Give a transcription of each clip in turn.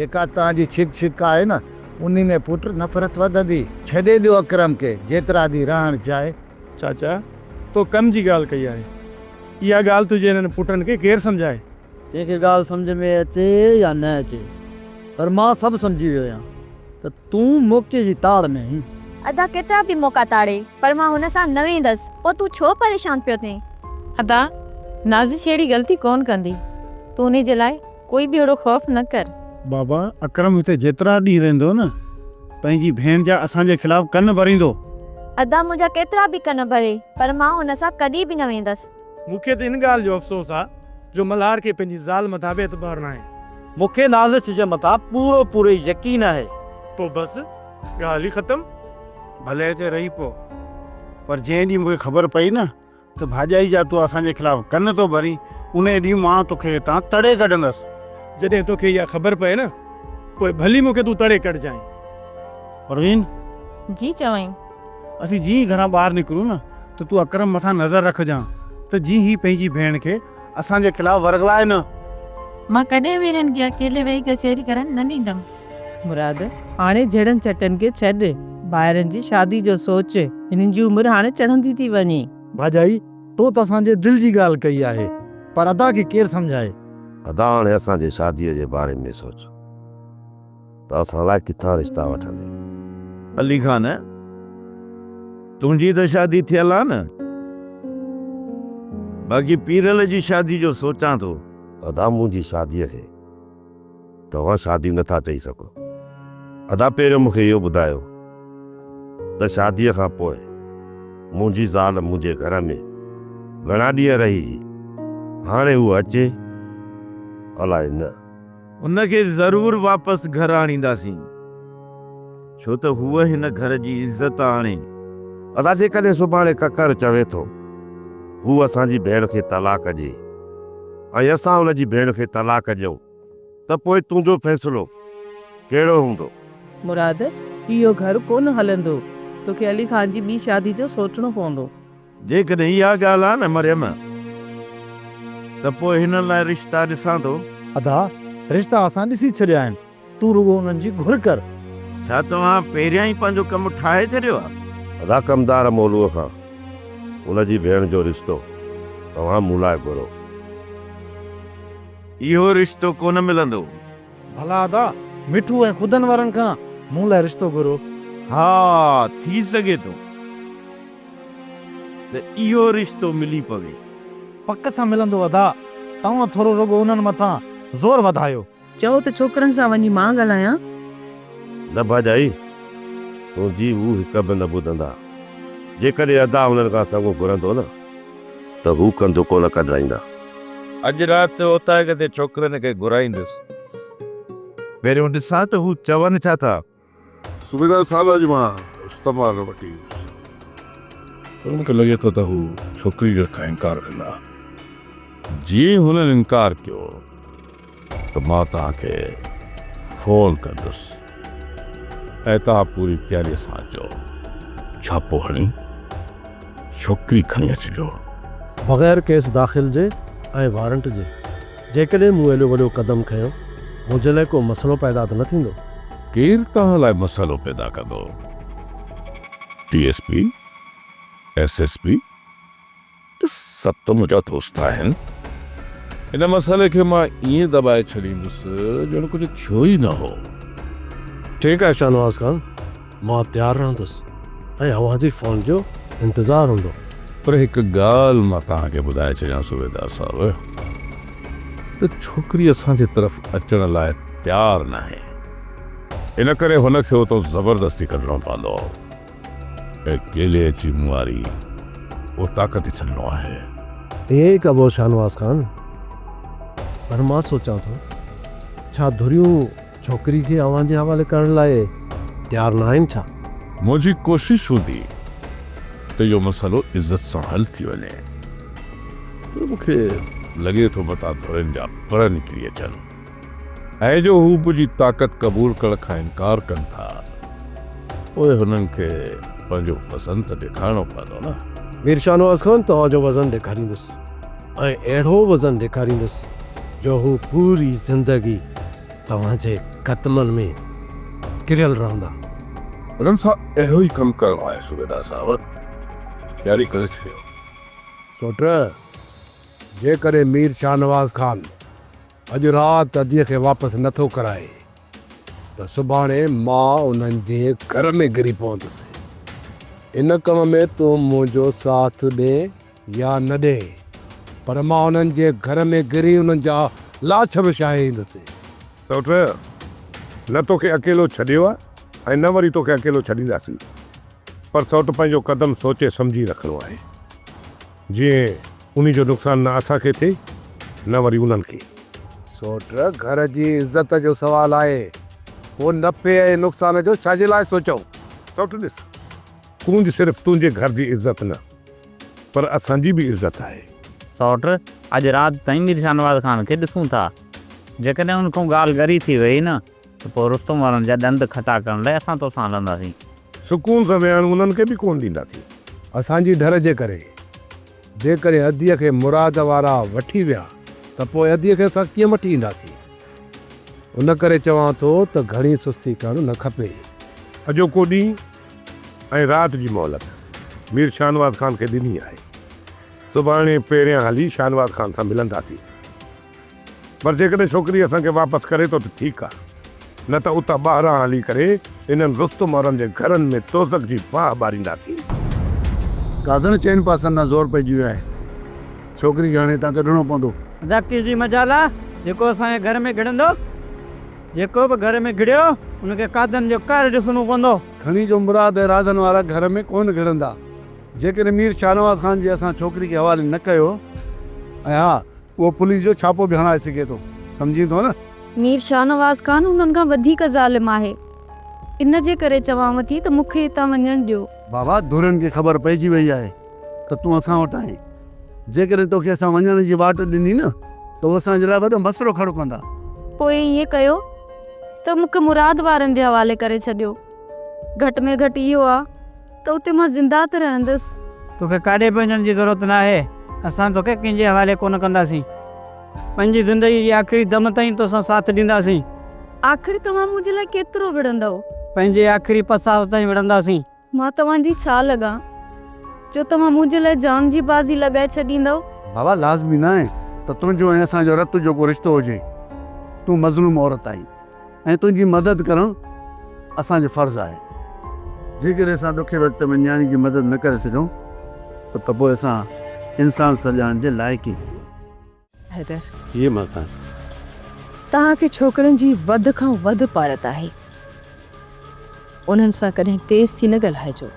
جيڪا توهان جي ڇڪ ڇڪ آهي نه، انهي ۾ پٽ نفرت وڌندي. ڇڏي ڏيو اڪرم کي، جيترا ڏينهن رهڻ چاهي. چاچا، تو ڪم جي ڳالهه ڪئي آهي. اها ڳالهه تنهنجي هنن پٽن کي ڪير سمجهائي؟ ڪنهن کي ڳالهه سمجهه ۾ اچي يا نه اچي، پر مان سڀ سمجهي ويو آهيان ته تون موقعي جي تاڙ ۾ آهين. ادا ڪيترا به موقعا تاڙي، پر مان هن سان نه ويندس، پوء تون ڇو پريشان پيو ٿين؟ ادا، نازش اهڙي غلطي ڪونه ڪندي. تون انهي جي لاء ڪوئي به اهڙو خوف نه ڪر. بابا، اڪرم هتي جيترا ڏينهن رهندو نه، پنهنجي ڀيڻ جا اسان جي خلاف ڪن ڀريندو. ادا منهنجا ڪيترا به ڪن ڀري، پر مان هن سان ڪڏهن به نه ويندس. مون کي ته ان ڳالهه جو افسوس آ جو ملهار کي پنهنجي زال مٿان به اعتبار ناهي. مون کي نازش جي مٿان پورو پورو يقين آهي. پوء بس ڳالهه ئي ختم. ڀلي هتي رهي پئو، پر جنهن ڏينهن مون کي خبر پئي نه ته ڀاڄائي جا تون اسان جي خلاف ڪن ٿو ڀرين، انهيء ڏينهن مان توکي هتان تڙي ڪڍندس. جڏهن توکي اها خبر پئي نه، پوء ڀلي مون کي تون تڙي ڪڍجانء. پروين! جي چوين. اسين جيئن ئي گهران ٻاهر نڪرون نه ته تون اڪرم مٿان نظر رکجان ته جيئن هي پنهنجي ڀيڻ کي اسان جي خلاف ورغلائي نه. مان ڪڏهن به هنن کي اڪيلي ويهي ڪچهري ڪرڻ نه ڏيندم. مراد، هاڻي جهڙن چٽن کي ڇڏ، ڀائرن جي شادي جو سوچ، هنن جي عمر هاڻي چڙهندي ٿي وڃي. ڀاڄائي، تو ته اسان جي دل جي ڳالهه ڪئي آهي، پر ادا کي ڪير سمجهائي؟ ادا هاڻي اسان جي شاديء جي باري ۾ سوچ ته اسان لاء ڪٿان رشتا وٺندين؟ علي خان، تنهنجي ته شادي ٿيل آ نه، باقي پيرل جي شادي جو سوچان ٿو. ادا منهنجي شاديء کي توهان شادي نه ٿا چئي سگهو. ادا پهريون مون کي اهو ٻڌايو ته شاديء کان پوء منهنجي زال منهنجي گهر ۾ گهڻا ڏينهن رهي هئي، هاڻي هوء اچي الائي نه. ان کي ضرور واپس گهر آڻينداسين، ڇو ته هوء هن گهر جي عزت آڻي. ادا جيڪڏهن سڀاڻي ڪڪر چوي ٿو هو اسان جي ڀيڻ کي طلاق ڏي ۽ اسان ان جي ڀيڻ کي طلاق ڏيون ته پوء تنهنجو فيصلو ڪهڙو هوندو؟ مراد، اهو گهر ڪونه هلندو. توکي علي خان جي ٻي شادي جو سوچڻو پوندو. جيڪڏهن اها ڳالهه آ نه مريم ته پوء هنن لاء رشتا ڏسان ٿو. ادا، رشتا اسان ڏسي ڇڏيا آهن. تون رڳو انهن جي گهر ڪر. ڇا توهان پهريان ئي پنهنجو ڪم ٺاهي ڇڏيو آ؟ ادا ڪمدار مولوء کان ان جي ڀيڻ جو رشتو توهان مون لاء گهرو. اهو رشتو ڪونه ملندو. ڀلا ادا، مٺو ۽ خدن وارن کان مون لاء رشتو گهرو. ها، ٿي سگهي ٿو ته اهو رشتو ملي پوي. پڪ سان ملندو ادا، توهان ٿورو رڳو انهن مٿان زور وڌايو. چئو ته ڇوڪرن سان وڃي مان ڳالهايان. نه ڀاڄائي، تنهنجي هو هڪ به نه ٻڌندا. جيڪڏهن ادا هنن کان سڱو گهرندو نه ته هو ڪنڌ ڪونه ڪڍرائيندا. اڄ رات اوطاق تي ڇوڪرن کي گهرائيندس. پهريون ڏسان ته هو چون ڇا ٿا. صوبيدار صاحب اڄ مان رستم وارن وٽ ئي هيس پر مون کي لڳي ٿو ته هو ڇوڪري کان انڪار ڪندا. جي هنن انڪار ڪيو ته مان توهان کي فون ڪندس ۽ توهان پوري تياري سان اچو. ڇاپو هڻي ڇوڪري کڻي اچجو. بغير ڪيس داخل جي ۽ وارنٽ جي جيڪڏهن مون ايڏو وڏو قدم کنيو، منهنجي لاء ڪو مسئلو پيدا ته نه ٿيندو؟ ڪير توهان لاء مسئلو پيدا ڪندو؟ D S P, S S P سڀ ته منهنجا دوست آهن. ان مسئلي کي مان ائين دٻائي ڇڏيندس ڄڻ ڪجهه ٿيو ئي نه هو. ٺيڪ آهي شاهنواز خان، مان تيار رهندس ۽ اوهان جي فون جو انتظار هوندو. پر هڪ ڳالهه مان توهان کي ٻڌائي ڇڏيان صوبيدار صاحب ته ڇوڪري اسان جي طرف اچڻ لاء تيار ناهي. ان ڪري هن کي اتان زبردستي ڪڍڻو پوندو ۽ ڪيلي اچي مون واري اوطاق تي ڇڏڻو آهي. ائين ئي ڪبو شاهنواز خان. پر مان سوچان ٿو ڇا ڌريون ڇوڪري کي اوهان جي حوالي ڪرڻ لاء تيار ناهن ڇا؟ منهنجي ڪوشش هوندي ته اهو مسئلو عزت سان حل ٿي وڃي پر مون کي لڳي ٿو متان ڌرين جا پر نڪري اچن ۽ جو هو منهنجي طاقت قبول ڪرڻ کان انڪار ڪن ٿا پوء هنن کي پنهنجو وزن ته ڏيکارڻو پوندو نه. مير شاهنواز خان توهان جو وزن ڏيکاريندس ۽ اهڙو وزن ڏيکاريندس جو هو پوري زندگي توهان جي قدمن ۾ ڪريل رهندا. انهن سان اهڙو ئي ڪم ڪرڻو آهي صوبيدار صاحب، تياري ڪري ڇڏيو. سوٽ، جيڪڏهن مير شاهنواز خان اڄ رات اديء کي واپس نه ٿو ڪرائي ته سڀاڻي مان انهن جي گهر ۾ گهري پوندس. ان ڪم ۾ تون منهنجو ساٿ ڏين يا نه ڏين، پر مان انهن جي گهر ۾ گهري انهن جا لاش به شاهي ايندس. سئوٽ، نه توکي اڪيلو ڇڏيو آهي ۽ نه وري توکي اڪيلو ڇڏينداسين. پر سئوٽ پنهنجو قدم سوچي سمجهي رکڻو آهي. جيئن انهي جو نقصان نه اسان کي ٿئي نه وري انهن کي. سوٽ، گهر جي عزت جو سوال آهي، پوء نفعي ۽ نقصان جو ڇا جي لاء سوچون؟ سوٽ ڏس، ڪونج صرف تنهنجي گهر جي عزت نه پر اسان جي به عزت آهي. سوٽ، اڄ رات تائين مير شاهنواز خان کي ڏسون ٿا. جيڪڏهن ان کان ڳالهه ڳري ٿي ويئي نه ته پوء رستم وارن جا ڏند کٽا ڪرڻ لاء اسان توسان هلنداسين. سڪون سان ويهڻ انهن کي به ڪونه ڏينداسين. اسان جي ڍر جي ڪري جيڪڏهن اديء کي مراد وارا وٺي ويا ته پوء اديء کي اسان ڪيئن وٺي اينداسين؟ ان ڪري چوان ٿو ته گهڻي سستي ڪرڻ نه کپي. اڄوڪو ڏينهن ۽ رات جي مهلت مير شاهنواز خان کي ڏني آهي. سڀاڻي پهريان هلي شاهنواز خان سان ملنداسين. پر جيڪڏهن ڇوڪري اسان کي واپس ڪري ٿو ته ٺيڪ آ، نه ته اتان ٻاهران هلي ڪري انهن رستم وارن جي گهرن ۾ دوزخ جي باهه ٻارينداسين. قاضڻ چئن پاسن ڏانهن زور پئجي ويو آهي. ڇوڪري کي هاڻي هتان ڪڍڻو پوندو. ذاتي جي مجال آ، جيڪو اسان جي گهر ۾ گهڙندو. جيڪو به گهر ۾ گهڙيو، ان کي قاضن جو قهر ڏسڻو پوندو. کڻي جو مراد ۽ رازن وارا گهر ۾ ڪونه گهڙندا. جيڪڏهن مير شاهنواز خان جي اسان ڇوڪري کي حوالي نه ڪيو ۽ ها اهو پوليس جو ڇاپو به هڻائي سگهي ٿو، سمجهين ٿو نه؟ مير شاهنواز خان انهن کان وڌيڪ ظالم آهي، ان جي ڪري چوانو ٿي ته مون کي هتان وڃڻ ڏيو. بابا، ڌرين کي خبر پئجي وئي آهي ته تون اسان وٽ آهين. جيڪڏهن توکي اسان وڃڻ جي واٽ ڏني نه ته هو اسان جي لاء وڏو مسئلو کڙو ڪندا. پوء ائين ڪيو ته مون کي مراد وارن جي حوالي ڪري ڇڏيو. گهٽ ۾ گهٽ اهو آ ته اتي مان زنده ته رهندس. توکي ڪاڏي به وڃڻ جي ضرورت ناهي. اسان توکي ڪنهن جي حوالي ڪونه ڪنداسين. پنهنجي زندگيء جي آخري دم تائين توسان ساٿ ڏينداسين. آخر توهان منهنجي لاء ڪيترو وڙهندؤ؟ پنهنجي آخري پساهه تائين وڙهنداسين. مان توهان جي ڇا لڳان، جو توهان منهنجي لاء جان جي بازي لڳائي ڇڏيندؤ؟ بابا لازمي ناهي ته تنهنجو ۽ اسان جو رت جو ڪو رشتو هجي. تون مظلوم عورت آهين. ۽ تنهنجي مدد ڪرڻ اسان جو فرض آهي. جيڪڏهن اسان ڏکي وقت ۾ نياڻي جي مدد نه ڪري سگهون ته پوء اسان انسان سڏائڻ جي لائق ئي. حيدر. جي مان سائين. توهان کي ڇوڪرن جي وڌ کان وڌ پارت آهي. انهن سان ڪڏهن تيز ٿي نه ڳالهائجو.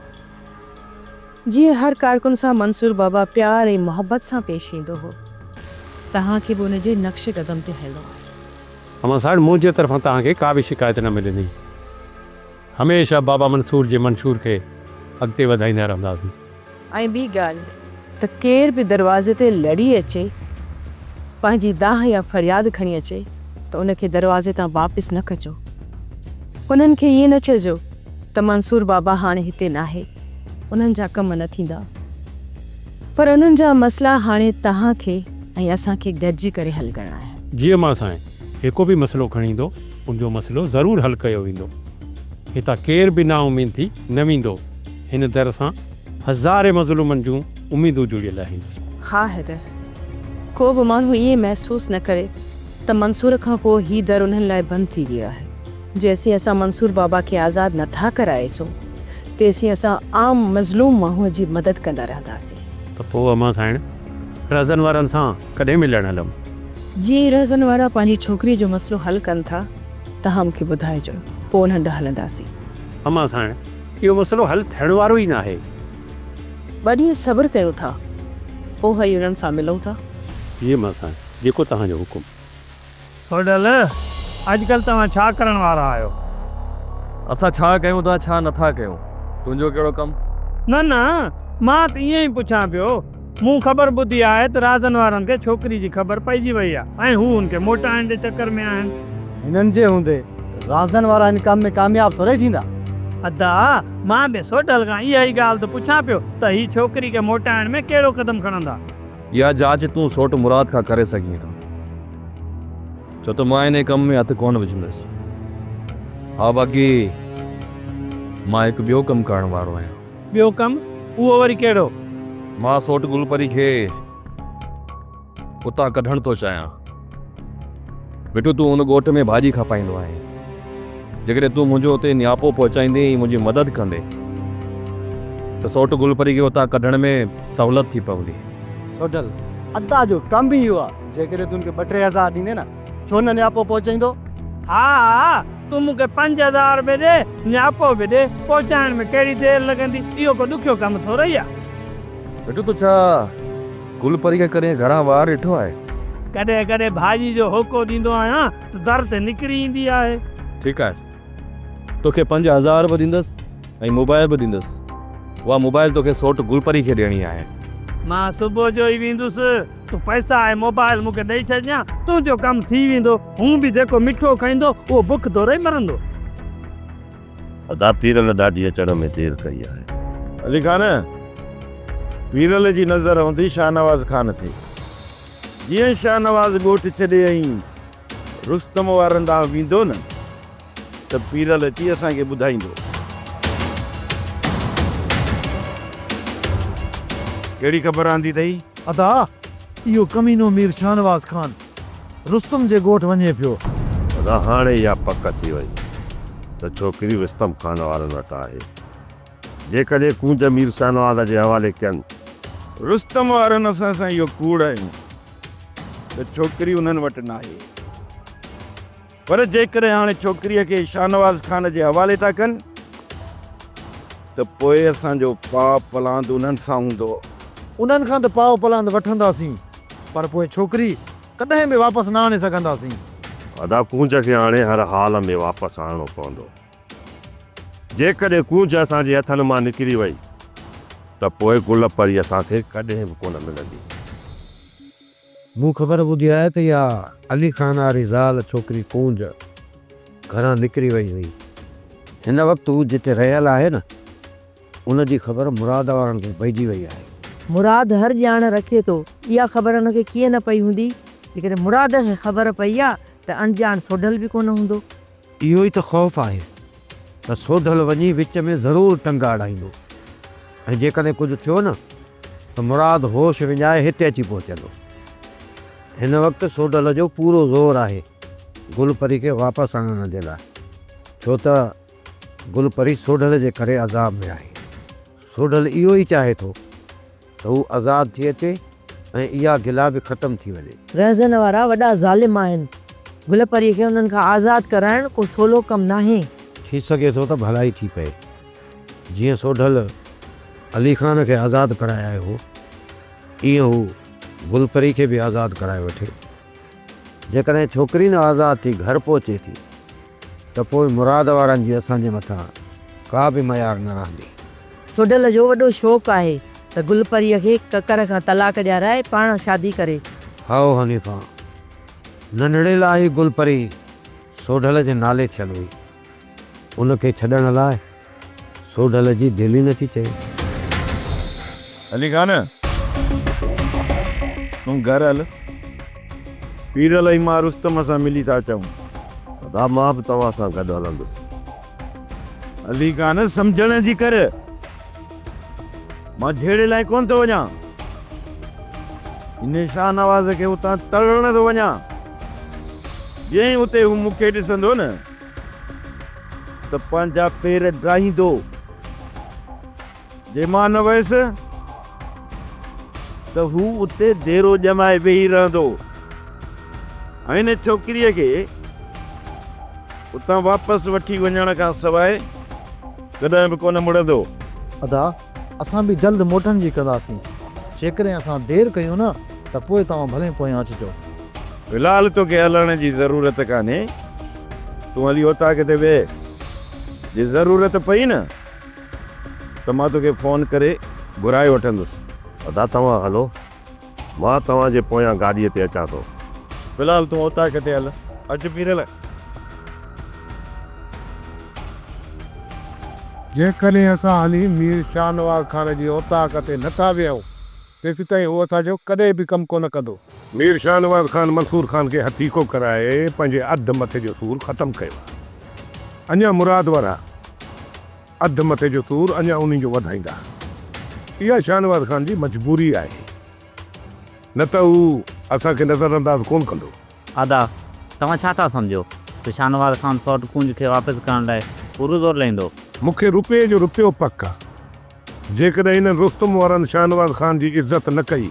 جيئن هر ڪارڪن سان منصور بابا پيار ۽ محبت سان پيش ايندو هو، توهان کي به ان جي نقش قدم تي هلڻو آهي. امان صاحب منهنجي طرفان توهان کي ڪا به شڪايت نه ملندي. هميشه بابا منصور جي منشور کي اڳتي وڌائيندا رهنداسين. ۽ ٻي ڳالهه ته ڪير به دروازي تي لڙي اچي، پنهنجي دانهن يا فرياد کڻي اچي ته ان کي دروازي تان واپس نه ڪجو. انهن کي ائين نه چئجو ته منصور بابا هاڻي هتي ناهي، انهن جا ڪم نه ٿيندا. پر انهن جا مسئلا هاڻي توهان کي ۽ اسان کي گڏجي ڪري حل ڪرڻا آهن. جيئن مان سائين جيڪو به مسئلو کڻي ايندو ان جو مسئلو ضرور حل ڪيو ويندو. هتان ڪير به نااميد ٿي نه ويندو. هن در سان هزارين مظلومن جون اميدون جڙيل آهن. ها حيدر، ڪو به ماڻهو ائين محسوس نه ڪري ته منصور کان پوء هي در انهن لاء بند ٿي ويو آهي. جيسين اسان منصور بابا کي آزاد نه ٿا ڪرائي اچون، تيسين اسان عام مظلوم ماڻهوء جي مدد ڪندا رهنداسين. ته پوء امان سائڻ رهزن وارن سان ڪڏهن ملڻ هلم؟ جيئن ئي رهزن وارا پنهنجي ڇوڪريء جو مسئلو حل ڪن ٿا، توهان مون کي ٻڌائجو، پوء انهن ڏانهن هلنداسين. امان سائڻ، اهو مسئلو حل ٿيڻ وارو ئي ناهي. ٻه ڏينهن صبر ڪيون ٿا، پوء هلي انهن سان ملون ٿا. جي امان سائڻ، جيڪو توهان جو حڪم. سوڍل، اڄڪلهه توهان ڇا ڪرڻ وارا آهيو؟ اسان ڇا ڪيون ٿا، ڇا نٿا ڪيون، تنهنجو ڪهڙو ڪم؟ نه نه، مان ته ائين ئي پڇان پيو. مون خبر ٻڌي آهي ته رازن وارن کي ڇوڪري جي خبر پئجي وئي آهي ۽ هو هن کي موٽائڻ جي چڪر ۾ آهن. هنن جي هوندي رازن وارا ان ڪم ۾ ڪامياب ٿورئي ٿيندا. ادا، مان به سوڍل کان اها ئي ڳالهه ته پڇان پيو ته هي ڇوڪري کي موٽائڻ ۾ ڪهڙو قدم کڻندا؟ اها جاچ تون سوٽ مراد کان ڪري سگهين ٿو، ڇو ته مان انهيء ڪم ۾ هٿ ڪونه وجهندس. ها باقي مان هڪ ٻيو ڪم ڪرڻ وارو آهيان. ٻيو ڪم؟ اهو وري ڪهڙو؟ مان سوٽ گل پري کي اتان ڪڍڻ ٿو چاهيان. مٺو تون ان ڳوٺ ۾ ڀاڄي کپائيندو آهين. جيڪڏهن تون منهنجو اتي نياپو پهچائيندين ۽ منهنجي مدد ڪندين ته سوٽ گل پري کي اتان ڪڍڻ ۾ سهولت ٿي پوندي. سوڍل، ادا جو ڪم به اهو آ، جيڪڏهن تون ان کي ٻه ٽي هزار ڏيندين نه، ڇو نه نياپو پهچائيندو؟ ها ها، تون مون کي 5000 به ڏي، نياپو به ڏي، پهچائڻ ۾ ڪهڙي دير لڳندي، اهو ڪو ڏکيو ڪم ٿورئي آ. مٺو تو ڇا گل پري کي ڪڏهن گهران ٻاهر ڏٺو آهي؟ ڪڏهن ڪڏهن ڀاڄي جو هوڪو ڏيندو آهيان ته در تي نڪري ايندي آهي. ٺيڪ آهي، توکي 5000 به ڏيندس ۽ موبائل به ڏيندس. اها موبائل توکي سوٽ گل پري کي ڏيڻي آهي. مان صبح جو ئي ويندس، تون پئسا ۽ موبائل مون کي ڏئي ڇڏجان، تنهنجو ڪم ٿي ويندو. هون به جيڪو مٺو کائيندو، اهو بک ٿورئي مرندو. ادا پيرل ڏاڍي اچڻ ۾ دير ڪئي آهي. علي خان، پيرل جي نظر هوندي شاهنواز خان تي. جيئن شاهنواز ڳوٺ ڇڏي ۽ رستم وارن ڏانهن ويندو نه ته پيرل اچي اسان کي ٻڌائيندو. ڪهڙي خبر آندي اٿئي؟ ادا، اهو ڪمينو مير شاهنواز خان رستم جي ڳوٺ وڃي پيو. ادا هاڻي اها پڪ ٿي وئي ته ڇوڪري رستم خان وارن وٽ آهي. جيڪڏهن ڪونج مير شاهنواز جي حوالي ڪين. رستم وارن اسان سان اهو ڪوڙ هنيو ته ڇوڪري انهن وٽ ناهي. پر جيڪڏهن هاڻي ڇوڪريء کي شاهنواز خان جي حوالي ٿا ڪن ته پوء اسان جو پاء پلاند انهن سان هوندو. انهن کان ته پاء پلاند وٺنداسين پر پوء ڇوڪري ڪڏهن به واپس نه آڻي سگهنداسين. ادا ڪونج کي هاڻي هر حال ۾ واپس آڻڻو پوندو. جيڪڏهن ڪونج اسان جي هٿن مان نڪري وئي ته پوء گل پري اسان کي ڪڏهن به ڪونه ملندي. مون خبر ٻڌي آهي ته اها علي خان واري زال ڇوڪري ڪونج گهران نڪري وئي هئي. هن وقت هو جتي رهيل آهي نه، ان جي خبر مراد وارن کي پئجي وئي آهي. مراد هر ڄاڻ رکي ٿو. اها خبر هن کي ڪيئن نه پئي هوندي؟ جيڪڏهن مراد کي خبر پئي آ ته اڻڄاڻ سوڍل به ڪونه هوندو. اهو ئي ته خوف آهي ته سوڍل وڃي وچ ۾ ضرور ٽنگ اڙائيندو ۽ جيڪڏهن ڪجهه ٿيو نه ته مراد هوش وڃائي هتي اچي پهچندو. هن وقت سوڍل جو پورو زور آهي گل پري کي واپس آڻڻ جي لاء، ڇو ته گل پري سوڍل جي ڪري عذاب ۾ آهي. سوڍل اهو ئي چاهي ٿو ته هو آزاد ٿي اچي ۽ اها گلا به ختم ٿي وڃي. رهزن وارا وڏا ظالم آهن. گل پريء کي انهن کان آزاد ڪرائڻ ڪو سولو ڪم ناهي. ٿي سگهي ٿو ته ڀلائي ٿي پئي. جيئن سوڍل علي خان کي آزاد ڪرائي آيو هو، ايئن هو گل پري کي به آزاد ڪرائي وٺي. جيڪڏهن ڇوڪري نه آزاد ٿي گهر پهچي ٿي ته پوء مراد وارن جي اسان جي مٿان ڪا به ميار نه رهندي. سوڍل جو وڏو شوق آهي ته گل پريء کي ڪڪر کان طلاق ڏيارائي پاڻ شادي ڪريس. هائو حنيفا، ننڍڙي لاء ئي گل پري سوڍل جي نالي ٿيل هئي. ان کي ڇڏڻ لاء سوڍل جي دل ئي نٿي چئي. علي خان، تون گهر هل. پيرل ۽ مان رستم سان ملي ٿا اچون. ادا مان به توهان سان گڏ هلندس. علي خان، سمجهڻ جي ڪر. مان جهيڙي لاء ڪونه ٿو وڃان. انهي شاهنواز کي اتان تڙڻ ٿو وڃان. جئين اتي هو مون کي ڏسندو نه ته پنهنجا پير ڊاهيندو. جي مان نه ويس ته هو اتي ديرو ڄمائي ويهي رهندو ۽ ان ڇوڪريء کي اتان واپس وٺي وڃڻ کان سواء ڪڏهن به ڪونه مڙندو. ادا، اسان به جلد موٽڻ جي ڪنداسين. جيڪڏهن اسان دير ڪيون نه ته پوء توهان ڀلين پويان اچجو. في الحال توکي هلڻ جي ضرورت ڪانهي. تون هلي اوطاق تي ويهه. جي ضرورت پئي نه ته مان توکي فون ڪري گهرائي وٺندس. ادا توهان هلو، مان توهان جي پويان گاڏيء تي اچان ٿو. في الحال تون اوطاق تي هل. اچ پيرل. جيڪڏهن اسان هلي مير شاهنواز خان جي اوطاق تي نه ٿا ويهون، تيسيتائين هو اسان جو ڪڏهن به ڪم ڪونه ڪندو. مير شاهنواز خان منصور خان کي هٿيڪو ڪرائي پنهنجي اڌ مٿي جو سور ختم ڪيو آهي. اڃا مراد وارا اڌ مٿي جو سور اڃا انهي جو وڌائيندا. اها شاهنواز خان جي مجبوري آهي. نه ته هو اسان کي نظر انداز ڪونه ڪندو. ادا، توهان ڇا ٿا سمجهو ته شاهنواز خان سئوٽ ڪونج کي واپس ڪرڻ لاء پورو زور لائيندو؟ مون کي رپئي جو رپيو پڪ آ. جيڪڏهن انهن رستم وارن شاهنواز خان جي عزت نه ڪئي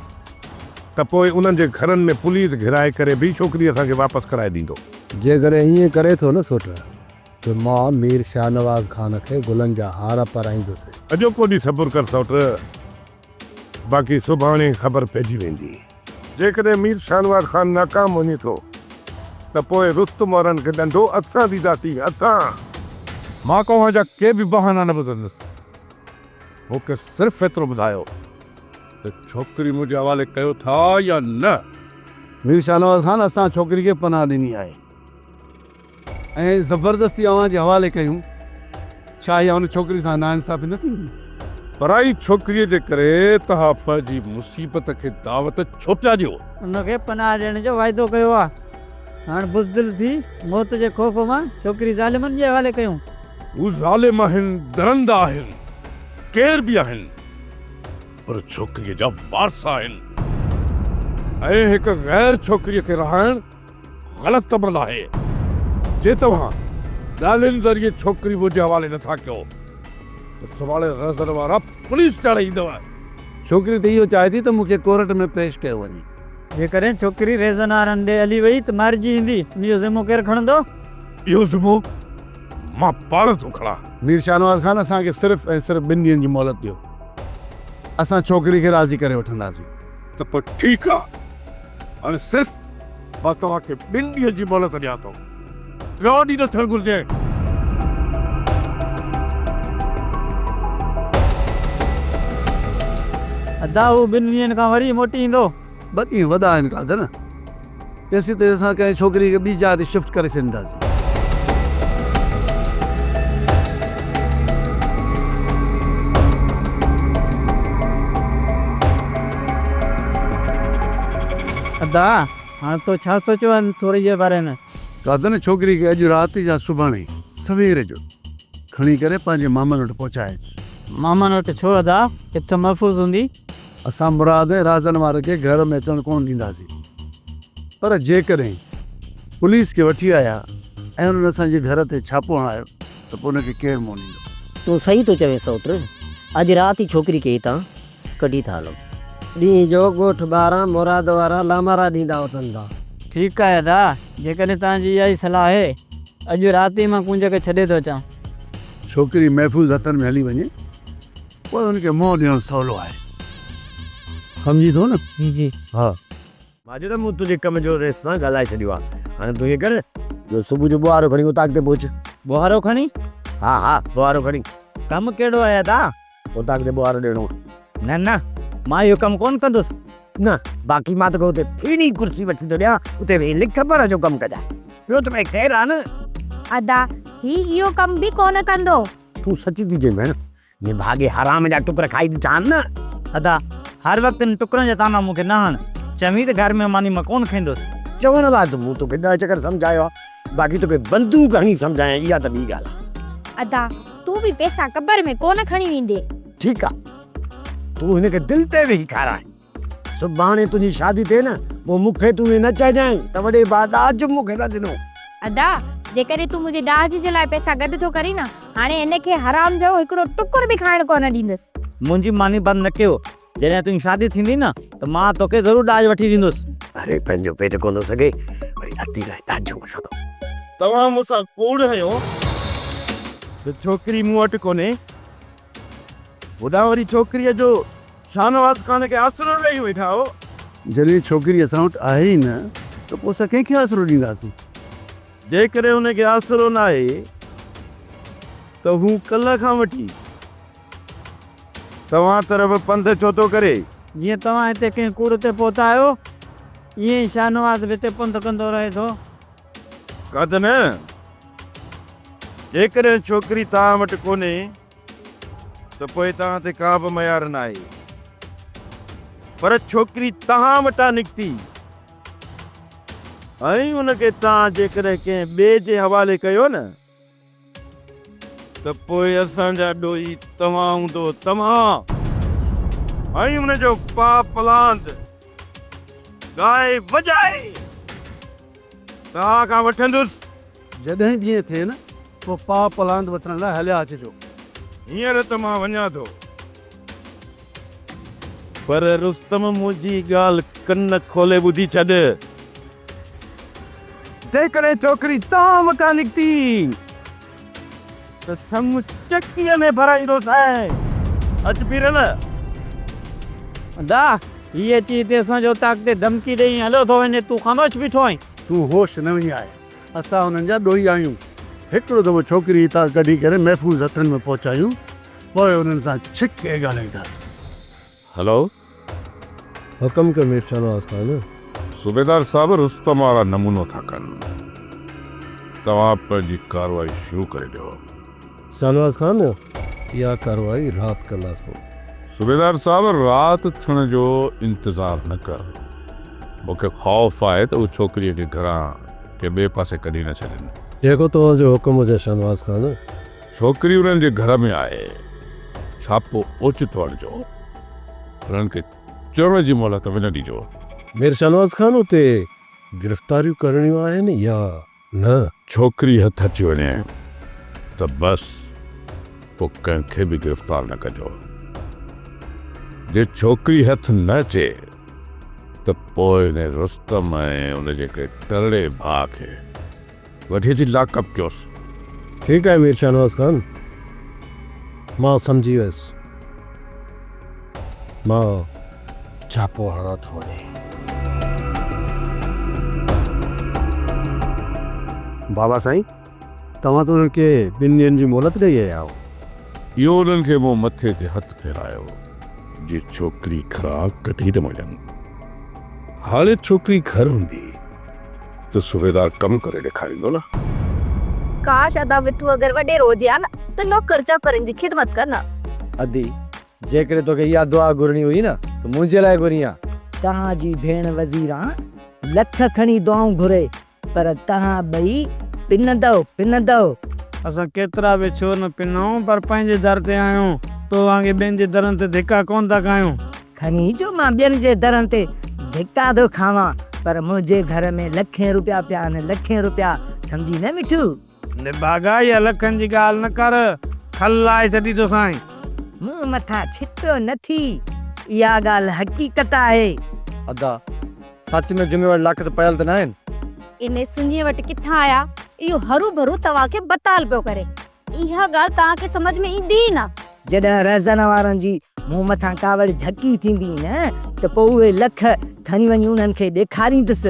ته پوء انهن جي گهرن ۾ پوليس گهرائي ڪري به ڇوڪري اسان کي واپس ڪرائي ڏيندو. جيڪڏهن ائين ڪري ٿو نه سوٽ ته مان مير شاهنواز خان کي گلن جا هار پارائيندس. اڄوڪو ڏينهن صبر ڪر سوٽ، باقي سڀاڻي خبر پئجي ويندي. جيڪڏهن مير شاهنواز خان ناڪام وڃي ٿو ته پوء رستم وارن کي ڏنڊو اسان ڏينداسين، اسان. مان توهان جا ڪي به بهانا نه ٻڌندس. مون کي صرف ايترو ٻڌايو ته ڇوڪري منهنجي حوالي ڪيو ٿا يا نه؟ مير شاهنواز خان اسان ڇوڪري کي پناهه ڏني آهي ۽ زبردستي اوهان جي حوالي ڪيون، ڇا اها ان ڇوڪري سان ناانصافي نه ٿيندي؟ پرائي ڇوڪريء جي ڪري توهان پنهنجي مصيبت کي دعوت ڇو پيا ڏيو؟ ان کي پناهه ڏيڻ جو واعدو ڪيو آهي. هاڻ بزدل ٿي موت جي خوف مان ڇوڪري ظالمن جي حوالي ڪيون. هو ظالم آهن، درندا آهن، ڪير به آهن، پر ڇوڪريء جا وارث آهن ۽ هڪ غير ڇوڪريء کي رهائڻ غلط عمل آهي. جي توهان ڳالهين ذريعي ڇوڪري منهنجي حوالي نٿا ڪيو ته سڀاڻي رهزن وارا پوليس چاڙهي ايندؤ. ڇوڪري ته اهو چاهي ٿي ته مون کي ڪورٽ ۾ پيش ڪيو وڃي. جيڪڏهن ڇوڪري رهزن وارن ڏي هلي وئي ته مارجي ايندي، ان جو ذمو ڪير کڻندو؟ اهو ذمو مان پاڻ ٿو کڻان. مير شاهنواز خان اسان کي صرف ۽ صرف ٻن ڏينهن جي مهلت ڏيو. اسان ڇوڪري کي راضي ڪري وٺنداسين. ته پوء ٺيڪ آ. هاڻي صرف مان توهان کي ٻن ڏينهن جي مهلت ڏيان ٿو. ٽيون ڏينهن نه ٿيڻ گهرجي. ادا هو ٻن ڏينهن کان وري موٽي ايندو. ٻه ڏينهن وڏا آهن قادر. تيسين تائين اسان ڪنهن ڇوڪري کي ٻي جاء تي شفٽ ڪري ڇڏينداسين. ادا هاڻ تو ڇا سوچيو آهي ٿوري جي باري ۾؟ قادر ڇوڪري کي اڄ رات يا سڀاڻي سوير جو کڻي ڪري پنهنجي مامن وٽ پهچائج. مامن وٽ ڇو ادا؟ ات محفوظ هوندي. اسان مراد ۽ رازن وارن کي گهر ۾ اچڻ ڪونه ڏينداسين پر جيڪڏهن پوليس کي وٺي آيا ۽ انهن اسان جي گهر تي ڇاپو هڻايو ته پوء ان کي ڪير منهن ڏيندو؟ تون صحيح ٿو چوين سئوٽ، اڄ رات ئي ڇوڪري کي هتان ڪڍي ٿا هلون. ڏينهن جو ڳوٺ ٻاهران مراد وارا لامارا ڏيندا وتن ٿا. ٺيڪ آهي ادا، جيڪڏهن توهان جي اها ئي صلاح آهي، اڄ رات ئي مان ڪونج کي ڇڏي ٿو اچان. ڇوڪري محفوظ هٿن ۾ هلي وڃي. پوء ان کي منهن ڏيڻ سولو آهي. سمجهين ٿو نه؟ جي جي ها. ماجد مون تنهنجي ڪم جو رئيس سان ڳالهائي ڇڏيو آهي. هاڻي تون ائين ڪر جو صبح جو ٻوهارو کڻي اوطاق تي پهچ. ٻوهارو کڻي؟ ها ها ٻوهارو کڻي. ڪم ڪهڙو آهي ادا؟ اوطاق تي ٻوهارو ڏيڻو آهي. نه نه مان اهو ڪم ڪونه ڪندس. نه باقي مان توکي اتي ڦيڻي ڪرسي وٺي ٿو ڏيان اتي ويهي لک پڙهه جو ڪم ڪجانء. ٻيو ته ڀئي خير آهي نه. ادا هي اهو ڪم به ڪونه ڪندو. تون سچ ٿي چئين ڀيڻ. نڀاڳي حرام جا ٽڪر کائي ته ڇان نه. ادا، هر وقت ان ٽڪرن جا طعنا مون کي نه هڻ. چوين ته گهر ۾ ماني مان ڪونه کائيندس. چوڻ لاء ته مون توکي ڏهه چڪر سمجهايو آهي، باقي توکي بندوق هڻي سمجهايان اها ته ٻي ڳالهه آهي. ادا، تون به پئسا قبر ۾ ڪونه کڻي ويندين. ٺيڪ آهي، تون هن کي دل تي ويهي کاراء. سڀاڻي تنهنجي شادي ٿئي نه، پوء مون کي تون ائين نه چئجانء ته وڏي ڀاء ڏاج به مون کي نه ڏنو. ادا، جيڪڏهن تون منهنجي ڏاج جي لاء پئسا گڏ ٿو ڪرين نه، هاڻي هن کي حرام جو هڪڙو ٽڪر به کائڻ ڪونه ڏيندس. منهنجي ماني بند نه ڪيو. جڏهن تنهنجي شادي ٿيندي نه ته مان توکي ضرور ڏاج وٺي ڏيندس. اري پنهنجو پيٽ ڪونه ٿو سگهي، وري ادي لاء ڏاج وٺندو. توهان مون سان ڪوڙ هنيو ته ڇوڪري مون وٽ ڪونهي. هوڏانهن وري ڇوڪريء جو شاهنواز خان کي آسرو ڏئي ويٺا آهيو. جڏهن ڇوڪري اسان وٽ آهي ئي نه ته پوء اسان ڪنهن کي آسرو ڏينداسين؟ جيڪڏهن هن کي آسرو ناهي ته هو ڪلهه کان وٺي توهان طرف پنڌ ڇو ٿو ڪري؟ جيئن توهان هتي ڪنهن ڪوڙ تي پهتا آهيو، ائين ئي شاهنواز به هتي پنڌ ڪندو رهي ٿو. قد نه، جيڪڏهن ڇوڪري توهان وٽ ڪونهي ته پوء توهان تي ڪا به ميار ناهي، پر ڇوڪري توهان وٽان نڪتي ۽ ان کي توهان جيڪڏهن ڪنهن ٻئي جي حوالي ڪيو نه. ته پوء اسان جا ڏوهي توهان هوندو، توهان ۽ ان جو پاء پلاند ڳائي وڄائي توهان کان وٺندس. جڏهن به ائين ٿئي نه، پوء پاء پلاند وٺڻ لاء هليا اچجو. هينئر ته مان وڃان ٿو، پر رستم منهنجي ڳالهه ڪن کولي ٻڌي ڇڏ. جيڪڏهن ڇوڪري توهان وٽان نڪتي ته سڱ چڪيء ۾ ڀرائيندوسانء. اچ پيرل. ادا، هي اچي هتي اسان جي اوطاق تي ڌمڪي ڏئي هليو ٿو وڃي، تون خاموش بيٺو آهين. تون هوش نه وڃاء، اسان انهن جا ڏوهي آهيون. هڪڙو دفعو ڇوڪري هتان ڪڍي ڪري محفوظ هٿن ۾ پهچايون، پوء انهن سان ڇڪ ڪري ڳالهائينداسين. هلو. حڪم ڪيو مير شاهنواز خان. صوبيدار صاحب رستم وارا نمونو ٿا ڪن. توهان پنهنجي ڪارروائي شروع ڪري ڏيو. شاهنواز خان، اها ڪارروائي رات ڪنداسون. صوبيدار صاحب رات ٿيڻ جو انتظار نه ڪر. مون کي خوف آهي ته هو ڇوڪريء کي گهران ڪنهن ٻئي پاسي ڪڍي نه ڇڏين. جيڪو توهان جو حڪم هجي شاهنواز خان. ڇوڪري انهن جي گهر ۾ آهي. ڇاپو اوچتو هڻجو. انهن کي چرڻ جي مهلت به نه ڏجو. مير شاهنواز خان اتي گرفتاريون ڪرڻيون آهن يا نه؟ ڇوڪري هٿ اچي وڃي ته بس پوء ڪنهن کي به گرفتار نه ڪجو. جي ڇوڪري هٿ نه اچي ته پوء انهي رستم ۽ ان جي ڪنهن ٽرڙي ڀاء کي وٺي اچي لاڪ اپ ڪيوس. ٺيڪ آهي مير شاهنواز خان، مان سمجهي ويس. مان ڇاپو هڻان ٿو وڃي. بابا سائين، توهان ته انهن کي ٻن ڏينهن جي مهلت ڏئي آيا آهيو. اهو انهن کي مون مٿي تي هٿ ڦيرايو، جي ڇوڪري گهران ڪڍي نه وڃن. هاڻي ڇوڪري گهر هوندي. ته صوبيدار ڪم ڪري ڏيکاريندو نه. ڪاش ادا وٺو اگر وڏيرو هجي ها نه ته نوڪر چاڪرن جي خدمت ڪن ها. ادي جيڪڏهن توکي اها دعا گهرڻي هئي نه ته منهنجي لاء گهرين ها. توهان جي ڀيڻ وزيران لک کڻي دعائون گهري پر توهان ٻئي پنندؤ پنندؤ. اسان ڪيترا به ڇو نه پنون پر پنهنجي در تي آهيون، تو وانگي ٻين جي درن تي ڌڪا ڪونه ٿا کايون. کڻي جو مان ٻين جي درن تي ڌڪا ٿو کاوان پر منهنجي گهر ۾ لکين روپيا پيا آهن لکين روپيا سمجهي نه مٺو. نڀاڳا اها لکن جي ڳالهه نه ڪر کل لاهي ڇڏي ٿوسانء. مون مٿان ڇتو نه ٿي اها ڳالهه حقيقت آهي. ادا سچ ۾ جمعي وٽ لاک ته پيل ته ناهن. انهي سڃي وٽ ڪٿان آيا اهو هروڀرو توهان کي بتال پيو ڪري. اها ڳالهه توهان کي سمجهه ۾ ايندي ئي نه. جڏهن رهزن وارن جي مون مٿان ڪاوڙ جهڪي ٿيندي نه ته پوء اهي لک کڻي وڃي انهن کي ڏيکاريندس.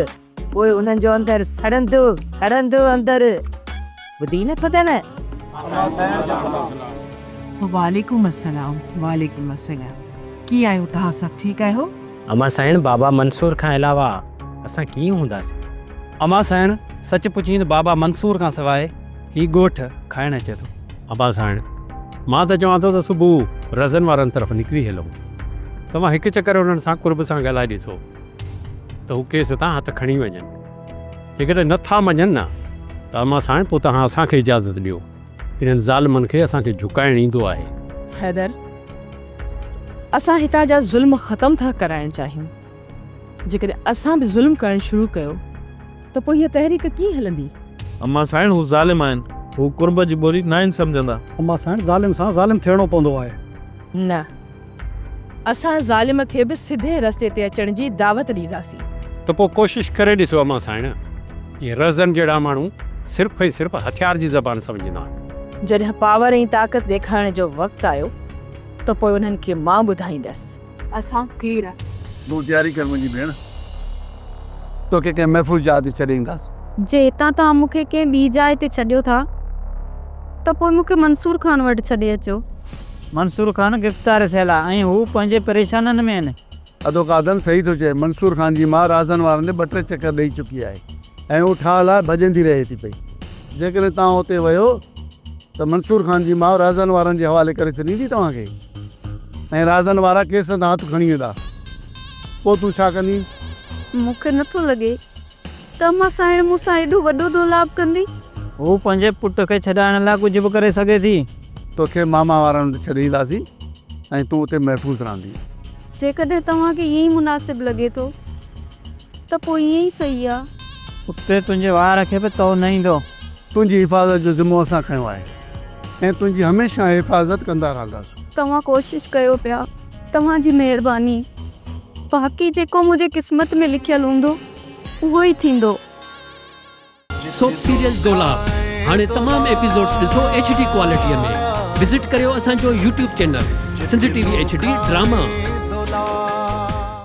پوء انهن جو اندر سڙندو، سڙندو اندر. ٻڌي نه ٿو نه. وعليڪم السلام وعليڪم السلام ڪيئن آهيو توهان سڀ ٺيڪ آهيو. امان سائڻ بابا منصور کان علاوه اسان ڪيئن هونداسين. امان سائڻ سچ پڇين ته بابا منصور کان سواء هي ڳوٺ کائڻ اچي ٿو. ابا سائڻ مان ته چوان ٿو ته صبح رزن وارن طرف نڪري هلون. توهان هڪ چڪر انهن سان قرب سان ڳالهائي ڏسو ته هو ڪيس تان هٿ کڻي وڃن. جيڪڏهن نه ٿا مڃن نه ته امان سائڻ پوء توهان اسان کي اجازت ڏيو. انهن ظالمن کي اسان کي جهڪائڻ ايندو آهي. حيدر اسان هتان جا ظلم ختم ٿا ڪرائڻ چاهيون. جيڪڏهن اسان به ظلم ڪرڻ شروع ڪيو ته پوء هيء تحريڪ ڪيئن هلندي؟ اما سائڻ هو ظالم آهن. هو قرب جي ٻولي ناهن سمجهندا. اما سائڻ ظالم سان ظالم ٿيڻو پوندو آهي. نه. اسان ظالم کي به سڌي رستي تي اچڻ جي دعوت ڏينداسين. ته پوء ڪوشش ڪري ڏسو اما سائڻ. اهي رهزن جهڙا ماڻهو صرف ۽ صرف هٿيار جي زبان سمجهندا آهن. جڏهن پاور ۽ طاقت ڏيکارڻ جو وقت آيو ته پوء انهن کي مان ٻڌائيندس. اسان ڪير؟ تون تياري ڪر منهنجي ڀيڻ. توکي ڪنهن محفوظ جاء تي ڇڏي اينداس. جي هتان توهان مون کي ڪنهن ٻي جاء تي ڇڏيو ٿا ته پوء مون کي منصور خان وٽ ڇڏي اچو. منصور خان گرفتار ٿيل آ ۽ هو پنهنجي پريشانين ۾ آهن. ادو قادن صحيح ٿو چئي. منصور خان جي ماء رازن وارن ڏي ٻه ٽي چڪر ڏئي چڪي آهي ۽ هو ٺاهه لاء ڀڄندي رهي ٿي پئي. جيڪڏهن توهان اتي ويو ته منصور خان جي ماء رازن وارن جي حوالي ڪري ڇڏيندي توهان کي ۽ رازن وارا ڪيس تان هٿ کڻي ويندا. پوء تون ڇا ڪندين؟ مون کي نٿو لڳي ته امان سانئڻ مون سان ايڏو وڏو دولاب ڪندي. هوء پنهنجي پٽ کي ڇڏائڻ لاء ڪجهه به ڪري سگهي ٿي. توکي ماما وارن وٽ ڇڏي اينداسين ۽ تون اتي محفوظ رهندين. جيڪڏهن توهان کي ائين ئي مناسب لڳي ٿو ته پوء ائين ئي صحيح آ. اتي تنهنجي وار کي به تئو نه ايندو. تنهنجي حفاظت جو ذمو اسان کنيو آهي ۽ تنهنجي هميشه حفاظت ڪندا رهنداسون. توهان ڪوشش ڪيو پيا، توهان جي مهرباني. باقي جيڪو منهنجي قسمت ۾ لکيل هوندو اهو ئي ٿيندو. سوپ سيريل دولاب هاڻي تمام ايپيسوڊز ڏسو ايڇ ڊي ڪوالٽي ۾ وزٽ ڪريو اسان جو YouTube channel Sindh T V H D drama.